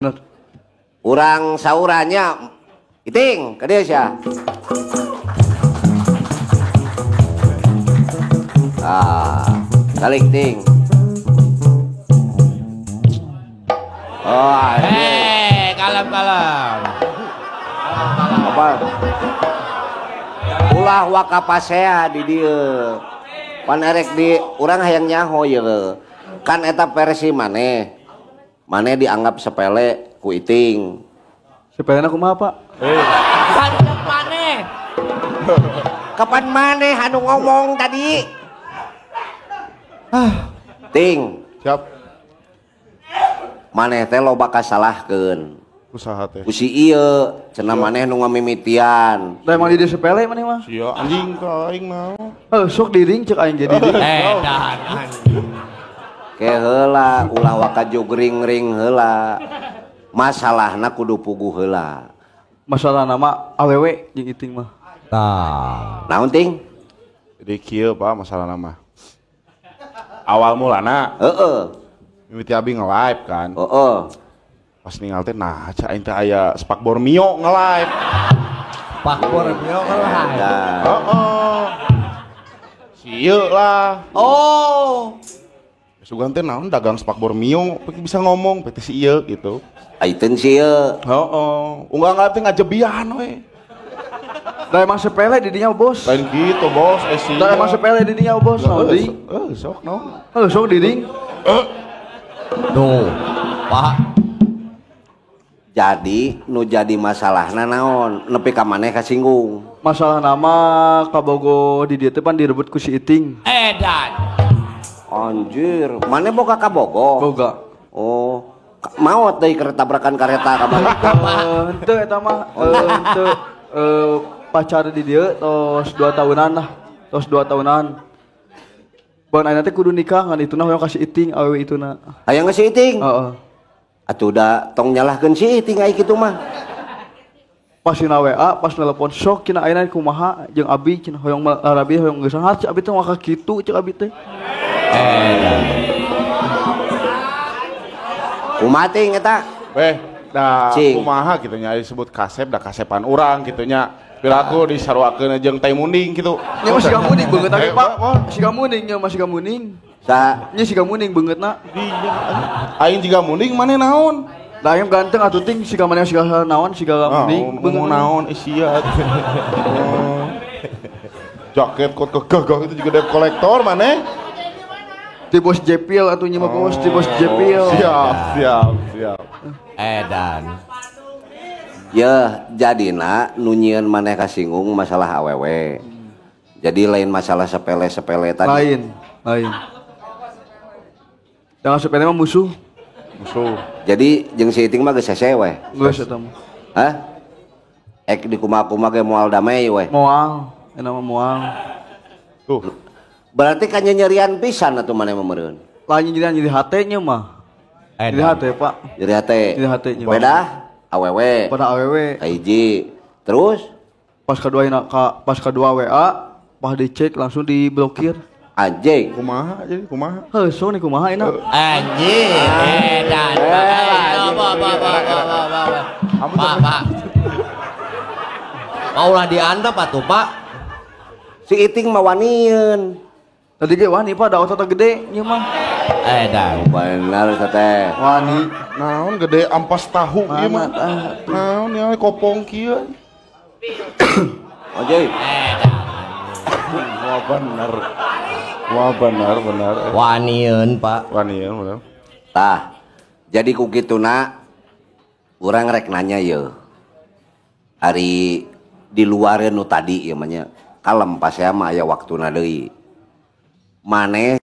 Bener. Urang saurannya Iting, ka dieu sia. Ah, balik ting. Oh, hei, kalem-kalem. Apa? Ulah waka pasea di dieu. Pan erek di urang hayang nyaho ye. Kan eta versi maneh. Maneh dianggap sepele ku Iting. Sepelena kumaha, Pak? Kancep maneh. Kapan maneh anu ngomong tadi? Ah, ting. Siap. Maneh teh loba kasalahkeun. Usaha teh. Ku si ieu cenah maneh nu ngamimitian. Da emang di dieu sepele maneh mah. Sia anjing ka aing naon. Heuh, sok diring ceuk aing jadi diring. Edan anjing. Ke heula ulah waka jogring-ring heula. Masalahna kudu puguh heula. Masalah nama awewe jeung Iting mah. Tah. Naon ting? Jadi kieu Pak masalah nama. Awal mulana heeh. Mimiti abi nge-live kan. Heeh. Pas ningal teh nah cak aing teh aya spakbor Mio nge-live. Spakbor Mio nge-live. Heeh. Sieu lah. Oh. Sugan teh naon dagang spakbor Mio bisa ngomong pete si ieu gitu. Aiteun si ieu. Heeh. Unggal teh ngajebian we. Da emang sepele di dinya bos. Lain gitu bos, eh Da emang sepele di dinya bos, naon deui? Heuh, sok naon. Heuh, sok diring. Duh, Pak. Jadi nu jadi masalahna naon? Nepi ka maneh kasinggung. Masalah nama kabogo di dieu teh pan direbut ku si Iting. Edan. Anjir, maneh boga kabogo? Boga. Oh, maot deui keur tabrakan kareta ka maneh. Henteu eta mah, henteu pacar di dieu tos 2 tahunan lah. Tos 2 tahunan. Ban ayeuna teh kudu nikah ngan ituna hoyong ka si Iting awewe ituna. Hayang ka si Iting? Heeh. Atuh da tong nyalahkeun si Iting ai kitu mah. Pas dina WA, pas telepon sok cenah ayeuna kumaha jeung abi cenah hoyong larabi hoyong geusan cek abi teh maka kitu cek abi teh. Kumaha ting eta? Weh, da kumaha kitu nya disebut kasep da kasepan urang kitu nya. Piraku disaruakeun jeung teh munding kitu. Nya mah siga munding beungeut age Pak. Siga munding nya mah siga munding. Sa nya siga munding beungeutna. Aing jiga munding maneh naon? Da aing ganteng atuh ting siga maneh siga naon siga munding beungeut naon sia. Jaket kot kegagah itu juga debt kolektor maneh. Ti bos Jepil atuh nya mah bos, ti bos Jepil. Siap, siap, siap. Edan. Ya, jadina nu nyieun maneh kasinggung masalah awewe. Jadi lain masalah sepele-sepele tadi. Lain, lain. Jangan sepele mah musuh. Musuh. Jadi jeung si Iting mah geus hese we. Geus eta mah. Hah? Ek di kumaha-kumaha ge moal damai we. Moal, eta mah moal. Tuh. Berarti kan nyerian pisan atuh maneh mah meureun. Lain nyerian nyeri hate nya mah. Nyeri hate, Pak. Nyeri hate. Nyeri hate nya. Beda awewe. Pada awewe. Kahiji. Terus pas kedua pas kedua WA, pas dicek langsung diblokir. Anjing. Kumaha jadi kumaha? Heuh, so nih kumaha enak. Anjing. Edan. Pak, Pak. Maulah diantep atuh, Pak. Si Iting mah wanieun. Tadi ge wani Pak, da otot gede ieu mah. Edan. Bener teh. Wani. Naon gede ampas tahu ieu mah. Naon ya kopong kieu. Anjing. Edan. Wah bener. Wah bener bener. Wanieun Pak. Wanieun bener. Tah. Jadi ku kituna urang rek nanya ye. Ari di luareun nu tadi ieu mah nya. Kalem pasea mah aya waktuna deui. Maneh